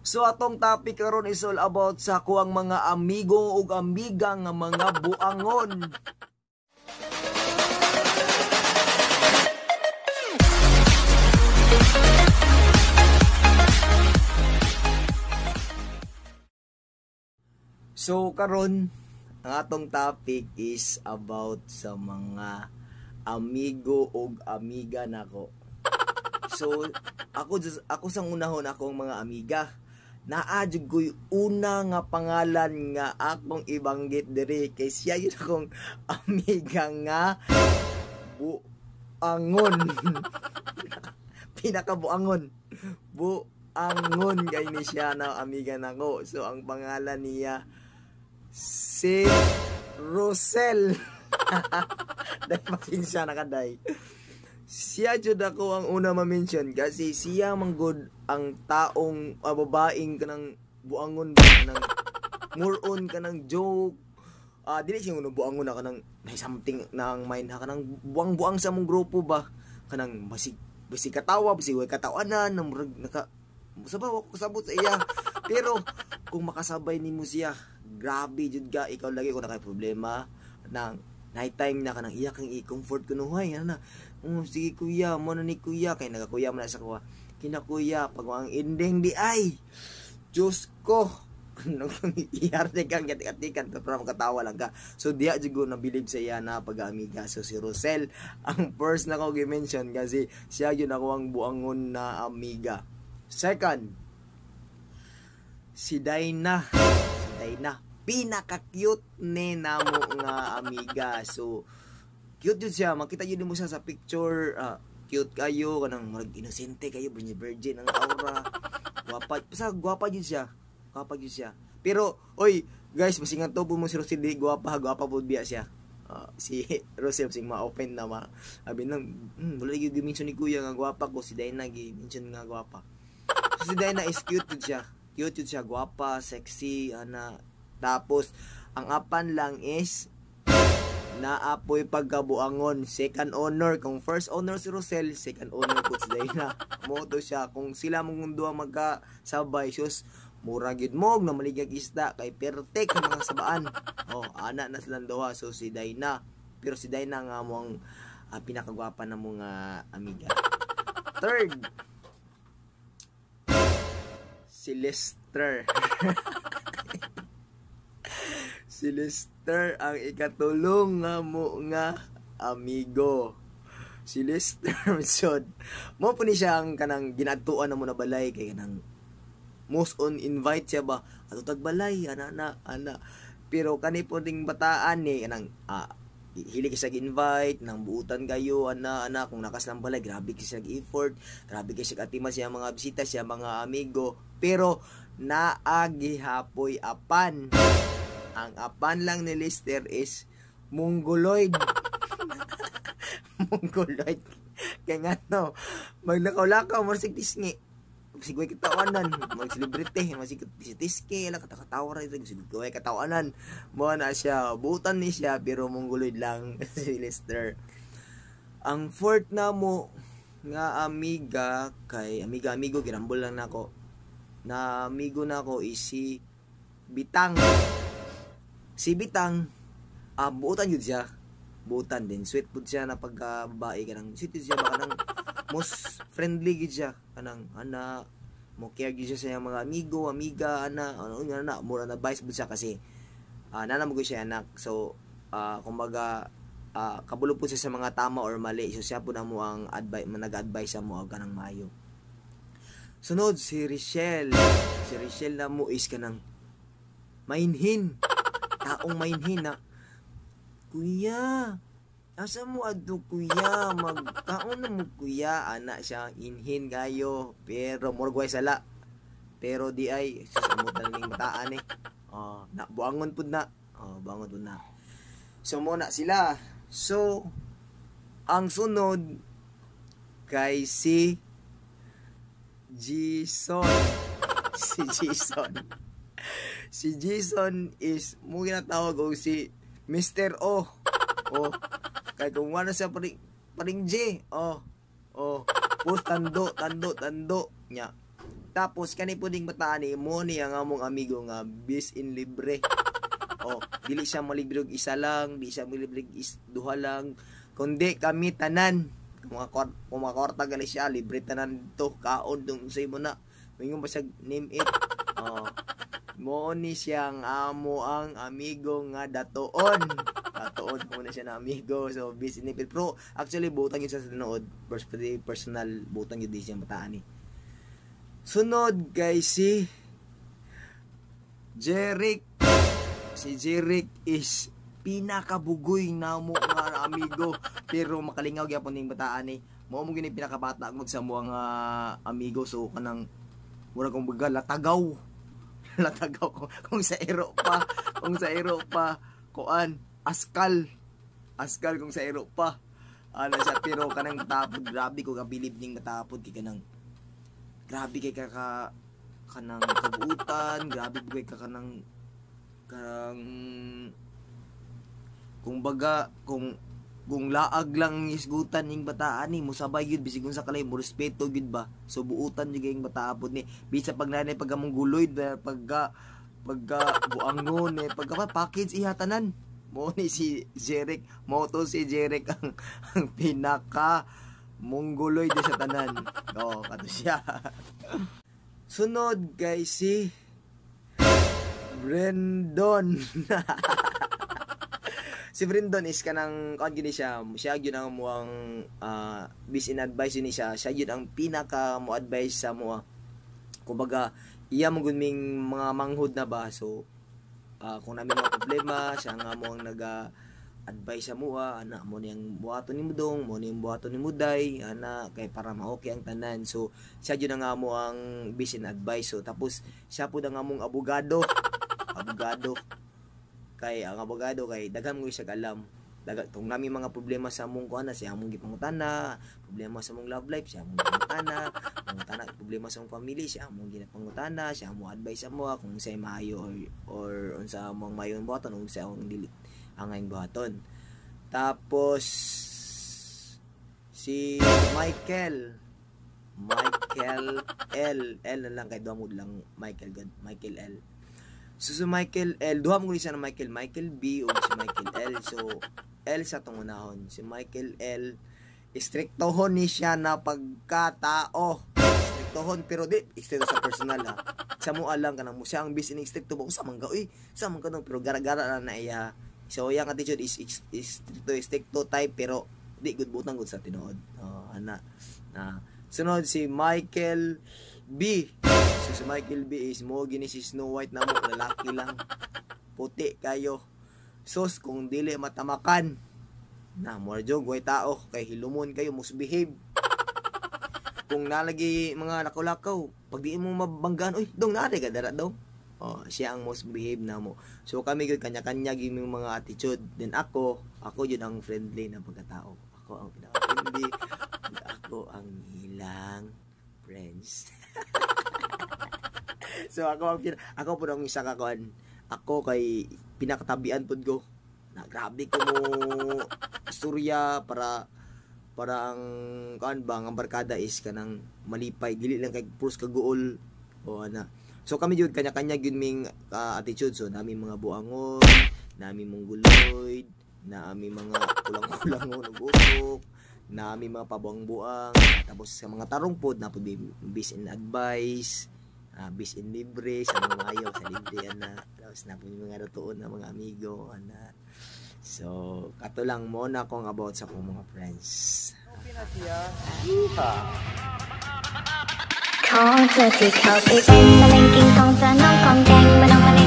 So atong topic karon is all about sa kuang mga amigo ug amiga nga mga buangon. So karon ang atong topic is about sa mga amigo ug amiga nako. So ako ako sang unahon akong mga amiga. Naa jud ko'y una nga pangalan nga akong ibanggit diri kay siya yun akong amiga nga buangon. Pinakabuangon. Buangon kay ni siya na amiga nako. So ang pangalan niya si Rosel. Dahil pasensya na kaday. Siya jud ako ang una ma-mention kasi siya manggod ang taong babaeng kanang buangon ba kanang more on kanang joke. Dili siya ngono buangon na kanang may something na ang mind ha, kanang buang-buang sa mong grupo ba, kanang basig basig katawa, basig way katawanan nang murag naka sa ba kasabot sa iya. Pero kung makasabay nimo siya, grabe jud ka, ikaw lagi kung nakay problema nang night time na kanang iya kang i-comfort kunuhay ana na. Oh, sige kuya, mo na ni kuya kay nagakuya man na sa kuha. Kina kuya pag ang ending di ay Diyos ko. Iyar ni kang atikan pero makatawa lang ka. So diya jud ko nabilib sa iya na pag-amiga. So si Rosel ang first na ko gi-mention kasi siya yun ako ang buangon na amiga. Second, si Dayna. Si Dayna, pinaka-cute ni namo nga amiga. So cute jud siya, makita jud mo siya sa picture, cute kayo, kanang murag inosente kayo, virgin virgin ang aura. Gwapa, basta gwapa jud siya. Gwapa jud siya. Pero oy, guys, basingan to mo si Rosel, di gwapa, gwapa pud biya siya. Si Rosel sing ma-open na ma. Sabi nang, wala gyud gi-mention ni kuya nga gwapa ko, si Dayna gi-mention nga gwapa. So, si Dayna is cute jud siya. Cute jud siya, gwapa, sexy, ana. Tapos ang apan lang is naapoy pagkabuangon. Second honor. Kung first honor si Rosel, second honor po si Dayna. Moto siya. Kung sila mong duha magkasabay, sus, mura gyud mo na maligag isda kay pertek ang mga sabaan. Oh, ana na silang duha. So si Dayna. Pero si Dayna nga mo ang pinakagwapa na mga amiga. Third, si Lester. Si Lester ang ikatulong nga mo nga amigo. Si Lester jud. Mo po ni siya ang kanang ginadtuan na mo na balay kay kanang most on invite siya ba ato tag balay ana na ana. Pero kani po ding bataan ni kanang hili siya gi-invite nang buutan kayo ana ana kung nakas lang balay, grabe kay siya effort, grabe kay siya atima siya mga bisita siya mga amigo, pero naagihapoy apan. Ang apan lang ni Lester is mongoloid. Mongoloid. Kaya nga no, maglakaw-lakaw, marsig tisngi. Sigway katawanan, mag-celebrity, masig si tiski, ala katakatawa rin, sigway katawanan. Mo na siya, buutan ni siya, pero mongoloid lang si Lester. Ang fourth na mo nga amiga, kay amiga amigo, ginambol lang nako. Na amigo nako is si Bitang. Si Bitang, buutan yun siya. Buutan din. Sweet po siya na pagka-babae. Kanang sweet yun siya. Baka nang most friendly yun siya. Kanang, ana, mo care yun siya sa iyang mga amigo, amiga, ana, ano, ana, mura na advice po siya kasi nana mo siya anak. So, kumbaga, kabulo po siya sa mga tama or mali. So, siya po na mo ang advice, nag-advise sa mo ang kanang mayo. Sunod, si Richelle. Si Richelle na mo is kanang mainhin. Taong mainhin na, kuya, asa mo adto kuya, magkaon na mo kuya, ana siya, inhin kayo, pero murag way sala. Pero di ay, susamot na ning bataan eh. Oh, na, buangon pud na. Oh, buangon pud na. So, mo na sila. So, ang sunod kay si Jason. Si Jason. Si Jason is mo ginatawag og si Mr. O. Oh, kay kung wala siya paring J. Oh. Oh, post tando tando tando nya. Tapos kani pud ning bataan ni mo ni ang among amigo nga bis in libre. Oh, dili siya malibre og isa lang, di siya malibre og duha lang, kundi kami tanan. Kung makakwarta gali siya, libre tanan to, kaon dong unsay mo na. Mingon pa siya, name it. Oh. Mo ni siyang amo ang amigo nga datoon. Datoon mo na siya na amigo. So, bis in libre. Pero, actually, butang yun sa tinuod. Personal, butang yun din siyang bataan ni. Sunod, guys, si Jeric. Si Jeric is pinakabugoy na mo nga amigo, pero makalingaw gyapon ning bataan ni. Mao mo gini pinakabata gud sa mo nga amigo, so kanang mura kong baga latagaw. Latagaw kung sa ero pa, kung sa ero pa kuan askal. Askal kung sa ero pa. Ano siya, pero kanang matapod, grabe ko kabilib ning matapod kay kanang grabe kay ka kanang kabuutan, grabe kay ka kanang kanang kung baga kung laag lang isgutan ning bataan ni musabay gyud bisig unsa kalay mo respeto gyud ba. So buutan gyud kayong bataa pod ni bisa pag nanay pagka mong guloy pagka pagka buangon eh pagka package iha tanan mo ni si Jeric. Mo to si Jeric ang pinaka mongoloy di sa tanan. Oh, kato siya. Sunod guys si Brendon. Si Brendon is kanang kuan gini siya, siya gyud ang muang bis in advice ni siya, siya gyud ang pinaka mo advice sa moa. Kumbaga iya mo gud ming mga manghod na ba, so kung nami mga problema, siya nga mo ang naga advice sa moa, ana mo niyang buhaton ni Mudong, mo niyang buhaton ni Muday, ana kay para ma-okay ang tanan. So siya gyud ang amo ang bis in advice. So tapos siya pud ang among abogado. Abogado. Kay ang abogado kay daghan mo siya alam. Daghang kung nami mga problema sa among kuan na siya among gipangutana, problema sa among love life siya among gipangutana, pangutana problema sa among family siya among ginapangutana, siya among advice sa mo kung unsay maayo or unsa among maayo buhaton o unsa among dili angayng buhaton. Tapos si Michael L L na lang kay duha mo lang Michael God Michael L. So si Michael L, duha mo siya na Michael, Michael B o si Michael L. So L sa tong unahon. Si Michael L, istriktohon ni siya na pagkatao. Istriktohon pero di istrikto sa personal ha. Sa mo lang kanang mo siya ang busy ning istrikto ba usa man ka uy, usa man ka dong, pero gara-gara na na iya. So iyang attitude is istrikto, istrikto type pero di good butang good sa tinuod. Oh, ana. Na sunod si Michael B. So, si Michael B is mo gini si Snow White na mo, lalaki lang. Puti kayo. Sos kung dili matamakan. Na more jog way tao kay hilumon kayo misbehave. Kung nalagi mga lakaw-lakaw, pag di mo mabanggaan, oy, dong naari ka dara dong. Oh, siya ang most behave na mo. So kami gyud kanya-kanya gyud yung mga attitude. Then ako gyud ang friendly na pagkatao. Ako ang pinaka-friendly. Ako ang ilang friends. So ako ang ako pud ang isa ka kuan. Ako kay pinakatabian pud ko. Na grabe ko mo istorya para ang kuan ba ang barkada is kanang malipay dili lang kay puros kaguol o ana. So kami jud kanya-kanya gyud ming attitude. So nami mga buangon, nami mongoloid, nami mga kulang-kulangon og utok, nami mga pabuang-buang, tapos sa mga tarong pod na pod bis in advice, bis in libre sa mga maayo sa libre ana, tapos na pod mga ratuon na mga amigo ana. So kato lang mo na akong about sa akong mga friends. ขอเธอที่เข้าไปเป็นมะเร็งกิ่งทองจะน้องของแกงมาน้องมะเร็ง